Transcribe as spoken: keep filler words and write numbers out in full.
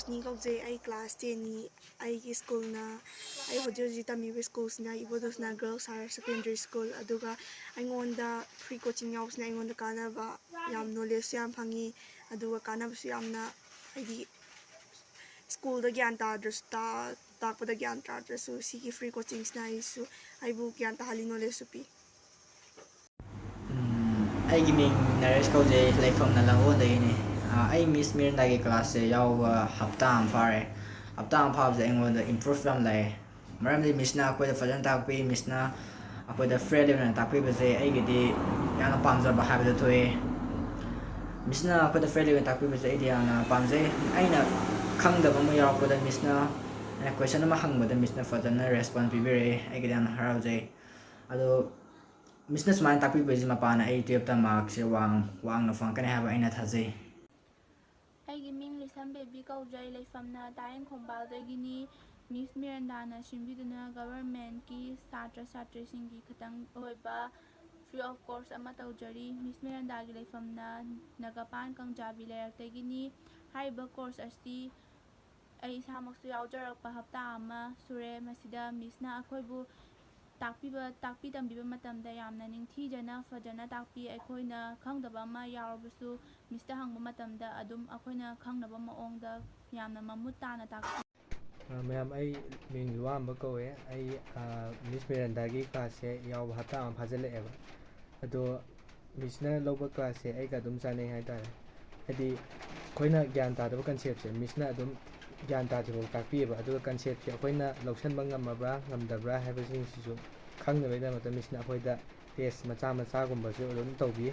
ꯅꯤ ꯀꯧꯖꯩ꯫ ꯑꯩ ꯀ꯭ꯂꯥꯁ ꯇꯦꯟꯅꯤ꯫ ꯑꯩꯒꯤ ꯁ꯭ꯀꯨꯜꯅ, ꯑꯩ ꯍꯧꯖꯤꯛ ꯍꯧꯖꯤꯛ ꯇꯝꯃꯤꯕ ꯁ꯭ꯀꯨꯜꯁꯤꯅ ꯏꯕꯣꯙꯣꯁꯅꯥ ꯒꯔꯜꯁ ꯍꯥꯌꯔ ꯁꯦꯀꯦꯟꯗꯔꯤ ꯁ꯭ꯀꯨꯜ꯫ ꯑꯗꯨꯒ ꯑꯩꯉꯣꯟꯗ ꯐ꯭ꯔꯤ ꯀꯣꯆꯤꯡ ꯌꯥꯎꯕꯁꯤꯅ ꯑꯩꯉꯣꯟꯗ ꯀꯥꯟꯅꯕ, ꯌꯥꯝ ꯅꯣꯂꯦꯖꯁꯨ ꯌꯥꯝ ꯐꯪꯉꯤ꯫ ꯑꯗꯨꯒ ꯀꯥꯟꯅꯕꯁꯨ ꯌꯥꯝꯅ, ꯍꯥꯏꯗꯤ ꯁ꯭ꯀꯨꯜꯗ ꯒ꯭ꯌꯥꯟ ꯇꯥꯗ꯭ꯔꯁꯨ, ꯇꯥ-, ꯇꯥꯛꯄꯗ ꯒ꯭ꯌꯥꯟ ꯇꯥꯗ꯭ꯔꯁꯨ, ꯁꯤꯒꯤ ꯐ꯭ꯔꯤ ꯀꯣꯆꯤꯡꯁꯤꯅ ꯑꯩꯁꯨ, ꯑꯩꯕꯨ ꯒ꯭ꯌꯥꯟ ꯇꯥꯍꯜꯂꯤ, ꯅꯣꯂꯦꯖꯁꯨ ꯄꯤ꯫ ꯎꯝ, ꯑꯩꯒꯤ ꯃꯤꯡ ꯅꯔꯦꯁ ꯀꯧꯖꯩ, ꯂꯩꯐꯝꯅ ꯂꯥꯡꯒꯣꯜꯗꯒꯤꯅꯤ꯫ ꯑ, ꯑꯩ ꯃꯤꯁ ꯃꯤꯔꯟꯗꯥꯒꯤ ꯀ꯭ꯂꯥꯁꯁꯦ ꯌꯥꯎꯕ ꯍꯞꯇꯥ ꯑꯃ ꯐꯥꯔꯦ꯫ ꯍꯞꯇꯥ ꯑꯃ ꯐꯥꯕꯁꯦ ꯑꯩꯉꯣꯟꯗ ꯏꯝꯄ꯭ꯔꯨꯐ ꯌꯥꯝ ꯂꯥꯛꯑꯦ꯫ ꯃꯔꯝꯗꯤ ꯃꯤꯁꯅ ꯑꯩꯈꯣꯏꯗ ꯐꯖꯅ ꯇꯥꯛꯄꯤ, ꯃꯤꯁꯅ ꯑꯩꯈꯣꯏꯗ ꯐ꯭ꯔꯦꯟꯂꯤ ꯑꯣꯏꯅ ꯇꯥꯛꯄꯤꯕꯁꯦ ꯑꯩꯒꯤꯗꯤ ꯌꯥꯝꯅ ꯄꯥꯝꯖꯕ ꯍꯥꯏꯕꯗꯨ ꯊꯣꯛꯑꯦ꯫ ꯃꯤꯁꯅ ꯑꯩꯈꯣꯏꯗ ꯐ꯭ꯔꯦꯟꯂꯤ ꯑꯣꯏꯅ ꯇꯥꯛꯄꯤꯕꯁꯦ ꯑꯩꯗꯤ ꯌꯥꯝꯅ ꯄꯥꯝꯖꯩ꯫ ꯑꯩꯅ ꯈꯪꯗꯕ ꯑꯃ ꯌꯥꯎꯔꯛꯄꯗ ꯃꯤꯁꯅ, ꯑꯩꯅ ꯀꯣꯏꯁꯟ ꯑꯃ ꯍꯪꯕꯗ ꯃꯤꯁꯅ ꯐꯖꯅ ꯔꯦꯁꯄꯣꯟꯁ ꯄꯤꯕꯤꯔꯛꯑꯦ, ꯑꯩꯒꯤꯗꯤ ꯌꯥꯝꯅ ꯍꯔꯥꯎꯖꯩ꯫ ꯑꯗꯣ ꯃꯤꯁꯅ ꯁꯨꯃꯥꯏꯅ ꯇꯥꯛꯄꯤꯕꯁꯤ ꯃꯄꯥꯟꯅ ꯑꯩ ꯇꯨꯌꯦꯜꯞꯇ ꯃꯥꯔꯛꯁꯦ ꯋꯥꯡ-, ꯋꯥꯡꯅ ꯐꯪꯉꯛꯀꯅꯤ ꯍꯥꯏꯕ ꯑꯩꯅ ꯊꯥꯖꯩ꯫ ꯑꯩꯒꯤ ꯃꯤꯡ ꯂꯤꯁꯝꯕꯦꯕꯤ ꯀꯧꯖꯩ, ꯂꯩꯐꯝꯅ ꯇꯥꯔꯦꯡ ꯈꯣꯡꯕꯥꯜꯗꯒꯤꯅꯤ꯫ ꯃꯤꯁ ꯃꯤꯔꯟꯗꯥꯅ ꯁꯤꯟꯕꯤꯗꯨꯅ ꯒꯚꯔꯟꯃꯦꯟꯠꯀꯤ ꯁꯥꯇ꯭ꯔ ꯁꯥꯇ꯭ꯔꯤꯁꯤꯡꯒꯤ ꯈꯛꯇꯪ ꯑꯣꯏꯕ ꯐ꯭ꯔꯤ ꯑꯣꯐ ꯀꯣꯔꯁ ꯑꯃ ꯇꯧꯖꯔꯤ꯫ ꯃꯤꯁ ꯃꯤꯔꯟꯗꯥꯒꯤ ꯂꯩꯐꯝꯅ ꯅꯒꯥꯄꯥꯟ ꯀꯪꯖꯥꯕꯤ ꯂꯩꯔꯛꯇꯒꯤꯅꯤ꯫ ꯍꯥꯏꯔꯤꯕ ꯀꯣꯔꯁ ꯑꯁꯤ ꯑꯩ ꯏꯁꯥꯃꯛꯁꯨ ꯌꯥꯎꯖꯔꯛꯄ ꯍꯞꯇꯥ ꯑꯃ ꯁꯨꯔꯦ꯫ ꯃꯁꯤꯗ ꯃꯤꯁꯅ ꯑꯩꯈꯣꯏꯕꯨ ꯇꯥꯛꯄꯤꯕ, ꯇꯥꯛꯄꯤ ꯇꯝꯕꯤꯕ ꯃꯇꯝꯗ ꯌꯥꯝꯅ ꯅꯤꯡꯊꯤꯖꯅ ꯐꯖꯅ ꯇꯥꯛꯄꯤ꯫ ꯑꯩꯈꯣꯏꯅ ꯈꯪꯗꯕ ꯑꯃ ꯌꯥꯎꯔꯕꯁꯨ ꯃꯤꯁꯇ ꯍꯪꯕ ꯃꯇꯝꯗ ꯑꯗꯨꯝ ꯑꯩꯈꯣꯏꯅ ꯈꯪꯅꯕ ꯃꯑꯣꯡꯗ ꯌꯥꯝꯅ ꯃꯃꯨꯠ ꯇꯥꯅ ꯇꯥꯛꯄꯤ꯫ ꯑ, ꯃꯌꯥꯝ, ꯑꯩ ꯃꯤꯡ ꯂꯨꯋꯥꯝꯕ ꯀꯧꯋꯦ꯫ ꯑꯩ, ꯑ, ꯃꯤꯁ ꯃꯤꯔꯟꯗꯥꯒꯤ ꯀ꯭ꯂꯥꯁꯁꯦ ꯌꯥꯎꯕ ꯍꯞꯇꯥ ꯑꯃ ꯐꯥꯖꯤꯜꯂꯛꯑꯦꯕ꯫ ꯑꯗꯣ ꯃꯤꯁꯅ ꯂꯧꯕ ꯀ꯭ꯂꯥꯁꯁꯦ ꯑꯩꯒ ꯑꯗꯨꯝ ꯆꯥꯟꯅꯩ ꯍꯥꯏꯇꯥꯔꯦ꯫ ꯍꯥꯏꯗꯤ ꯑꯩꯈꯣꯏꯅ ꯒ꯭ꯌꯥꯟ ꯇꯥꯗꯕ ꯀꯟꯁꯦꯞꯁꯦ ꯃꯤꯁꯅ ꯑꯗꯨꯝ ꯒ꯭ꯌꯥꯟ ꯇꯥꯗ꯭ꯔꯤꯐꯥꯎ ꯇꯥꯛꯄꯤꯑꯕ꯫ ꯑꯗꯨꯒ ꯀꯟꯁꯦꯞꯁꯦ ꯑꯩꯈꯣꯏꯅ ꯂꯧꯁꯟꯕ ꯉꯝꯃꯕ꯭ꯔꯥ ꯉꯝꯗꯕ꯭ꯔꯥ ꯍꯥꯏꯕꯁꯤꯡꯁꯤꯁꯨ ꯈꯪꯅꯕꯒꯤꯗꯃꯛꯇ ꯃꯤꯁꯅ ꯑꯩꯈꯣꯏꯗ ꯇꯦꯁ ꯃꯆꯥ ꯃꯆꯥꯒꯨꯝꯕꯁꯨ ꯑꯗꯨꯝ ꯇꯧꯕꯤ꯫